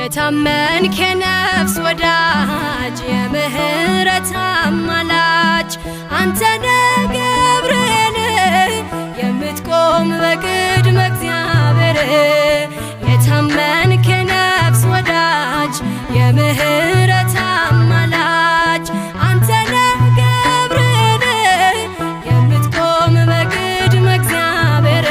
የታመንክ የነፍስ ወዳጅ የምህረት አማላጅ አንተ ነህ ገብርኤል የምትቆም በቅድመ እግዚአብሔር። የታመንክ የነፍስ ወዳጅ የምህረት አማላጅ አንተ ነህ ገብርኤል የምትቆም በቅድመ እግዚአብሔር።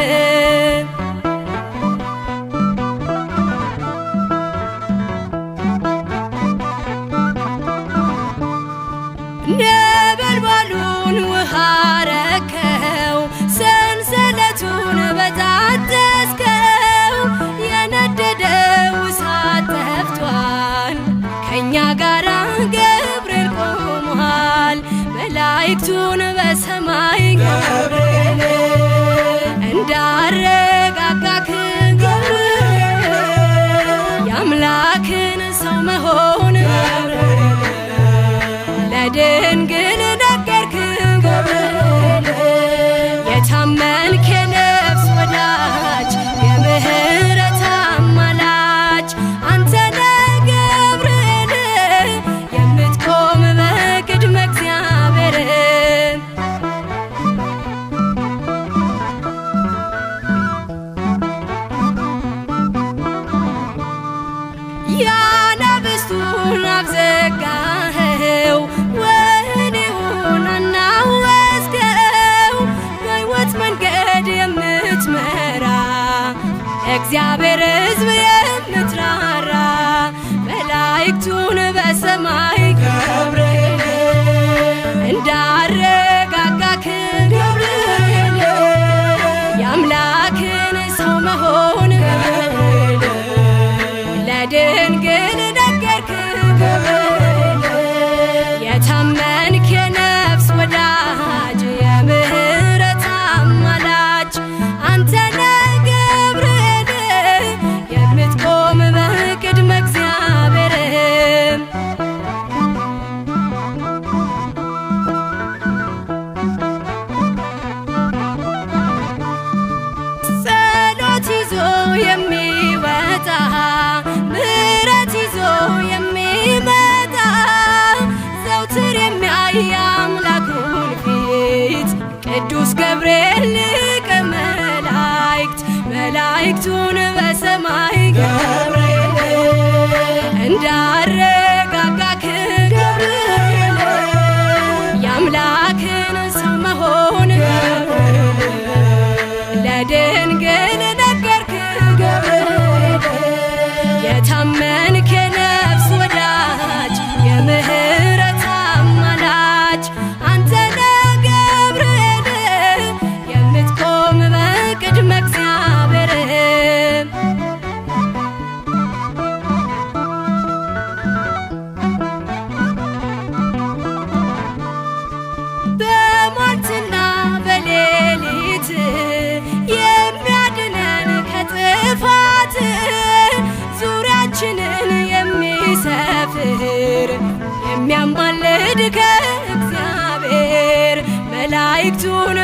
ነበልባሉን ውሃ ረከው፣ ሰንሰለቱን በጣጠስከው፣ የነደደው እሳት ጠፍቷል፣ ከእኛ ጋራ ገብርኤል ቆሟል። መላእክቱን በሰማይ ገብርኤል እንዳረጋጋክ ገብርኤል የአምላክን ሰው መሆን ገብርኤል ለድንግል ነገርክ። ገብርኤል የታመንክ የነፍስ ወዳጅ የምህረት አማላጅ አንተ ነህ ገብርኤል የምትቆም በቅድመ እግዚአብሔር። የአናብስቱን አፍ ዘጋኸው፣ ወህኒውን አናወጽከው፣ በሕይወት መንገድ የምትመራ እግዚአብሔር ሕዝብ የምትራራ መላእክቱን በሰማይ ገብርኤል እንዳረጋጋክ ገብርኤል የአምላክን ሰው መሆን ገብርኤል ለድንግል ነገርክ። ገብርኤል የታመንክ የነፍስ ወዳጅ የምህረት አማላጅ አንተ ነህ ገብርኤል የምትቆም በቅድመ እግዚአብሔር። ጸሎት ይዞ የሚወጣ፣ ምሕረት ይዞ የሚመጣ፣ ዘውትር የሚያይ አምላኩን ፊት ቅዱስ ገብርኤል ሊቀ መላእክት መላእክቱን በሰማይ ገብርኤል እንዳረጋጋክ ገብርኤል የአምላክን ሰው መሆን ገብርኤል ለድንግል ነገርክ። ገብርኤል የታመንክ የነፍስ ወዳጅ የምህረት አማላጅ አንተ ነህ ገብርኤል የምትቆም በቅድመ እግዚአብሔር። በሟርትና በሌሊት የሚያድነን ከጥፋት፣ ዙሪያችንን የሚሰፍር የሚያማልድ ከእግዚአብሔር መላእክቱን